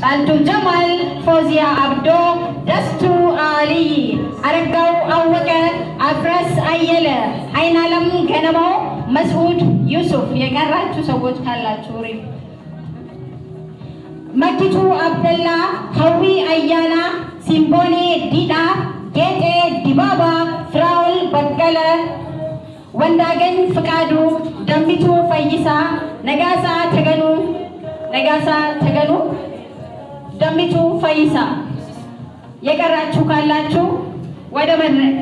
ጫልቱ ጀማል፣ ፎዚያ አብዶ፣ ደስቱ አልይ፣ አረጋው አወቀ፣ አፍረስ አየለ፣ አይናለም ገነማው፣ መስዑድ ዩሱፍ። የቀራችሁ ሰዎች ካላችሁ መኪቱ አብደላ፣ ሀዊ አያና፣ ሲምቦኔ ዲዳ፣ ጌጤ ዲባባ፣ ፍራውል በቀለ፣ ወንዳገኝ ፍቃዱ፣ ደሚቱ ፈይሳ፣ ነጋሳ ተገኑ፣ ነጋሳ ተገኑ፣ ደሚቱ ፈይሳ። የቀራችሁ ካላችሁ ወደ መድረክ።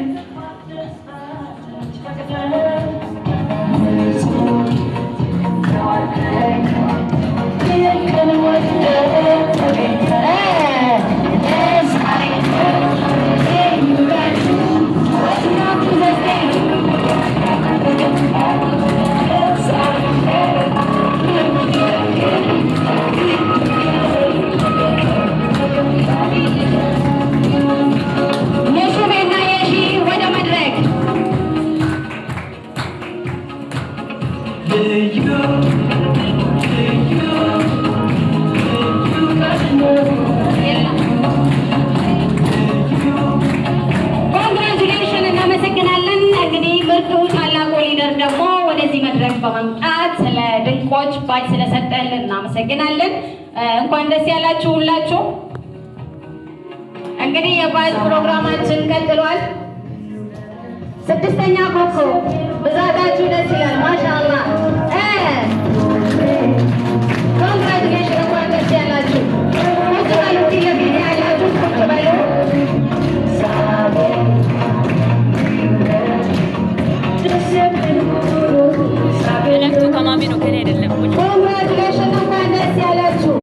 የሹሜና የሺ ወደ መድረክ። Congratulation፣ እናመሰግናለን። እንግዲህ ምርጡ ታላቁ leader ደግሞ ወደዚህ መድረክ በመምጣት ስለ ድንቆች ባጅ ስለሰጠልን እናመሰግናለን። እንኳን ደስ ያላችሁ ሁላችሁ። እንግዲህ የባጅ ፕሮግራማችን ቀጥሏል። ስድስተኛ ኮከብ ብዛታችሁ ደስ ይላል። ማሻአላህ።